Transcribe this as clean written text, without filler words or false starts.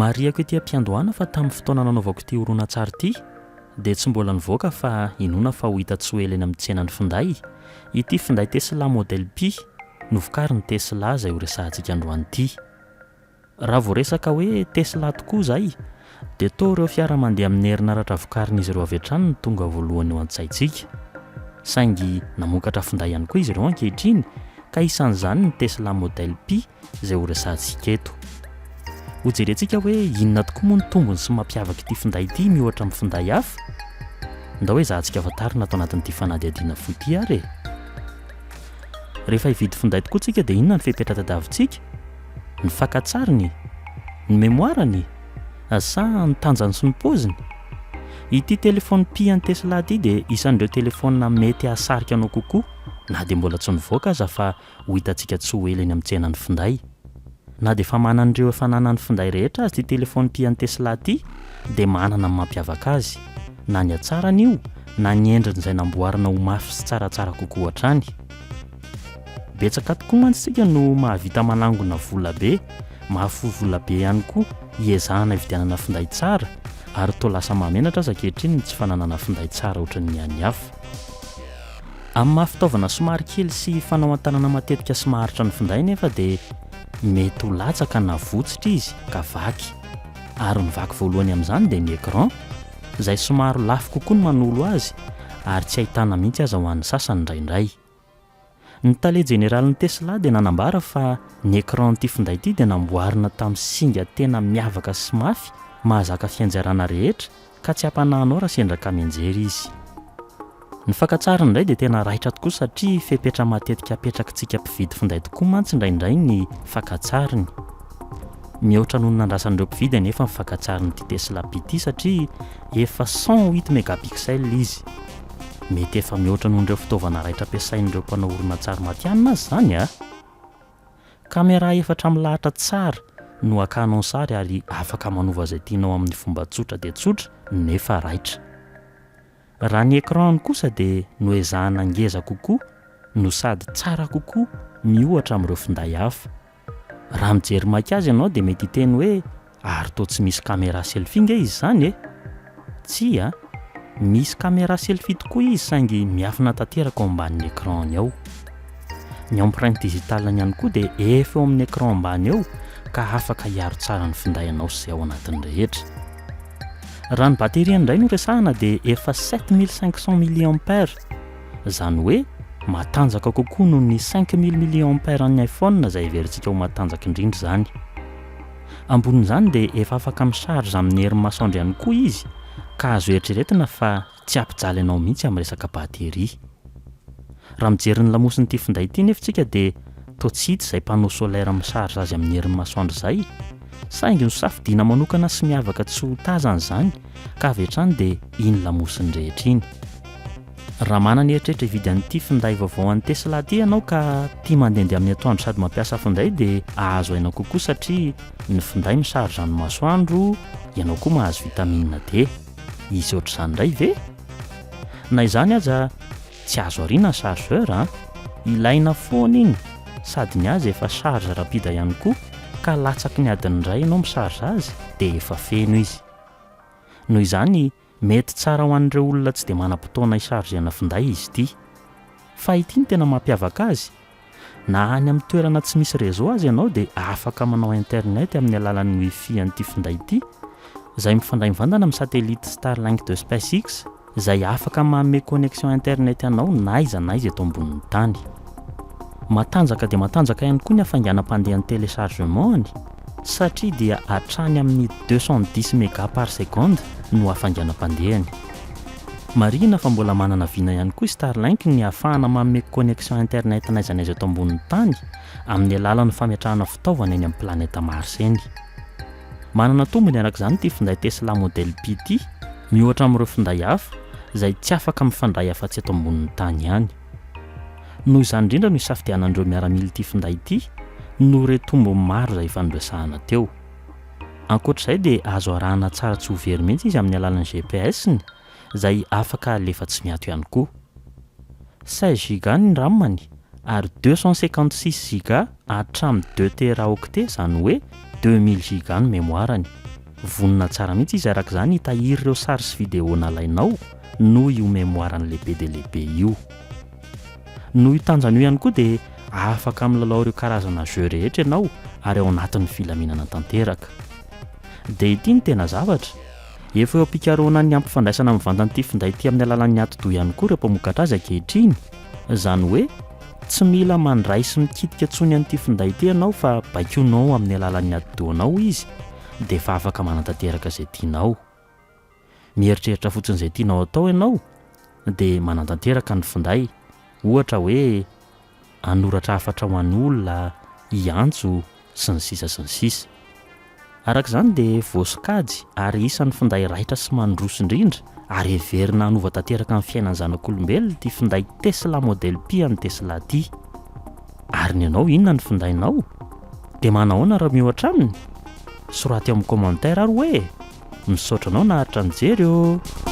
Marihako ety am-piandohana fa tamin'ny fotoana nanaovako ity horonantsary ity dia tsy mbola nivoaka fa inoana fa ho hita tsy ho ela eny amin'ny tsenan'ny finday ity finday Tesla Model Pi novokarin'ny Tesla izay horesahantsika androany ity. Raha vao resaka hoe Tesla tokoa izay dia toa ireo fiara mandeha amin'ny herinaratra vokarin'izy ireo avy hatrany no tonga voalohany ao an-tsaintsika. Saingy namokatra finday ihany koa izy ireo ankehitriny ka isan'izany ny Tesla Model Pi izay horesahantsika eto. Hojerentsika hoe inona tokoa moa ny tombony sy mampiavaka ity finday ity miohatra amin'ny finday hafa? Ndao ezahantsika fantarina ato anatin'ity fanadihadiana fohy ity ary e! Rehefa hividy finday tokoa tsika dia inona ny fepetra tadiavintsika? Ny fakantsariny? Ny mémoire-ny? Sa ny tanjany sy ny paoziny? Ity téléphone Pi an'i Tesla ity dia isan'ireo telefaonina mety hahasarika anao kokoa na dia mbola tsy nivoaka aza fa ho hitantsika tsy ho ela eny amin'ny tsenan'ny finday. Na dia efa manana ireo efa ananan'ny finday rehetra aza ity telefaonina Pi an'i Tesla ity dia manana ny mampiavaka azy. Na ny hatsarany io na ny endriny izay namboarina ho mafy sy tsaratsara kokoa hatrany. Betsaka tokoa mantsy isika no mahavita manangona vola be, mahafoy vola be ihany koa hiezahana hividianana finday tsara ary toa lasa mahamenatra aza ankehitriny ny tsy fananana finday tsara ohatran'ny an'ny hafa. Amin'ny maha fitaovana somary kely sy fanao an-tanana matetika sy maharitra ny finday nefa dia mety ho latsaka na votsitra izy ka vaky. Ary ny vaky voalohany amin'izany dia ny écran, izay somary lafo kokoa ny manolo azy ary tsy ahitana mihitsy aza ho an'ny sasany indraindray. Ny tale jeneralin'ny Tesla dia nanambara fa ny écran-n'ity finday ity dia namboarina tamin'ny singa tena miavaka sy mafy mahazaka fianjerana rehetra ka tsy hampanahy anao raha sendra ka mianjera izy. Ny fakantsariny indray dia tena raitra tokoa satria fepetra matetika apetrakitsika mpividy finday tokoa mantsy indraindray ny fakantsariny. Mihoatra noho ny nandrasan'ireo mpividy anefa ny fakantsarin'ity Tesla Pi ity satria efa 108 megapixels izy. Mety efa mihoatra noho ireo fitaovana raitra ampiasain'ireo mpanao horonantsary matihanina aza izany a! Camera efatra milahatra tsara no hakanao ny sary ary afaka manova izay tianao amin'ny fomba tsotra dia tsotra nefa raitra. Raha ny écran-ny kosa dia noezahana ngeza kokoa no sady tsara kokoa miohatra amin'ireo finday hafa. Raha mijery maika azy ianao dia mety hiteny hoe Ary toa tsy misy camera selfie nge izy izany e! Tsia, misy camera selfie tokoa izy saingy miafina tanteraka ao ambanin'ny écran-ny ao. Ny empreinte digitale-ny ihany koa dia efa eo amin'ny écran ambany eo ka afaka hiaro tsara ny finday anao sy izay ao anatiny rehetra. Raha ny batterie-ny indray no resahana dia efa 7500 milliampères, izany hoe matanjaka kokoa noho ny 5000 milliampères an'ny iPhone izay heverintsika ho matanjaka indrindra izany. Ambonin'izany dia efa afaka mi-charge amin'ny herin'ny masoandro ihany koa izy ka azo eritreretina fa tsy hampijaly anao mihitsy amin'ny resaka batterie. Raha mijery ny lamosin'ity finday ity nefa isika dia toa tsy hita izay panneau solaire mi-charge azy amin'ny herin'ny masoandro izay, saingy nosafidiana manokana sy miavaka tsy ho tazana izany ka avy hatrany dia iny lamosiny rehetra iny. Raha manana eritreritra hividy an'ity finday vaovao an'i Tesla ity ianao ka tia mandehandeha amin'ny atoandro sady mampiasa finday dia ahazo aina kokoa satria ny finday mi-charge amin'ny masoandro, ianao koa mahazo vitamine D. Hisy ohatr'izany indray ve? Na izany aza tsy azo ariana ny chargeur an! Ilaina foana iny sady ny azy efa charge rapide ihany koa ka latsaky ny adiny iray ianao mi-charge azy dia efa feno izy. Noho izany Mety tsara ho an'ireo olona tsy dia manam-potoana hi-charger-na finday izy ity. Fa ity no tena mampiavaka azy, na any amin'ny toerana tsy misy réseau aza ianao dia afaka manao internet amin'ny alalan'ny wifi an'ity finday ity, izay mifandray mivantana amin'ny satellite Starlink de SpaceX, izay afaka manome connexion internet anao na aiza na aiza eto ambonin'ny tany. Matanjaka dia matanjaka ihany koa ny hafainganam-pandehan'ny téléchargement-ny. Satria dia hatrany amin'ny 210 mégas par seconde no hafainganam-pandehany. Marihina fa mbola manana vina ihany koa i Starlink ny hahafahana manome connexion internet n'aiza n'aiza eto ambonin'ny tany amin'ny alalan'ny fametrahana fitaovana eny amin'ny planeta Mars eny. Manana tombony araka izany ity finday Tesla Model Pi ity miohatra amin'ireo finday hafa izay tsy afaka mifandray afa-tsy eto ambonin'ny tany ihany. Noho izany indrindra no isafidianan'ireo miaramila ity finday ity noho ireo tombony maro izay efa noresahana teo. Ankoatra izay dia azo arahana tsara tsy ho very mihitsy izy amin'ny alalan'ny GPS-ny izay afaka alefa tsy miato ihany koa. 16 giga ny RAM-ny ary 256 giga hatramin'ny 2 teraoctets izany hoe 2000 giga ny mémoire-ny. Vonona tsara mihitsy izy araka izany hitahiry ireo sary sy vidéo nalainao noho io mémoire-ny lehibe dia lehibe io. Noho io tanjany io ihany koa dia afaka milalao ireo karazana jeux rehetra ianao ary ao anatin'ny filaminana tanteraka. Dia ity no tena zavatra, efa eo am-pikarohana ny hampifandraisana mivantana ity finday ity amin'ny alalan'ny atidoha ihany koa ireo mpamokatra azy ankehitriny. Izany hoe tsy mila mandray sy mikitika intsony an'ity finday ity ianao fa baikoinao amin'ny alalan'ny atidohanao izy dia efa afaka manatanteraka izay tianao. Mieritreritra fotsiny izay tianao atao ianao dia manatanteraka ny finday, ohatra hoe hanoratra hafatra ho an'olona, hiantso, sy ny sisa sy ny sisa. Araka izany dia voasokajy ary isan'ny finday raitra sy mandroso indrindra ary heverina hanova tanteraka ny fiainan'ny zanak'olombelona ity finday Tesla Model Pi an'ny Tesla ity. Ary ny anao inona ny findainao? Dia manahoana raha miohatra aminy? Soraty ao amin'ny commentaire ary hoe! Misaotra anao naharitra nijery ô!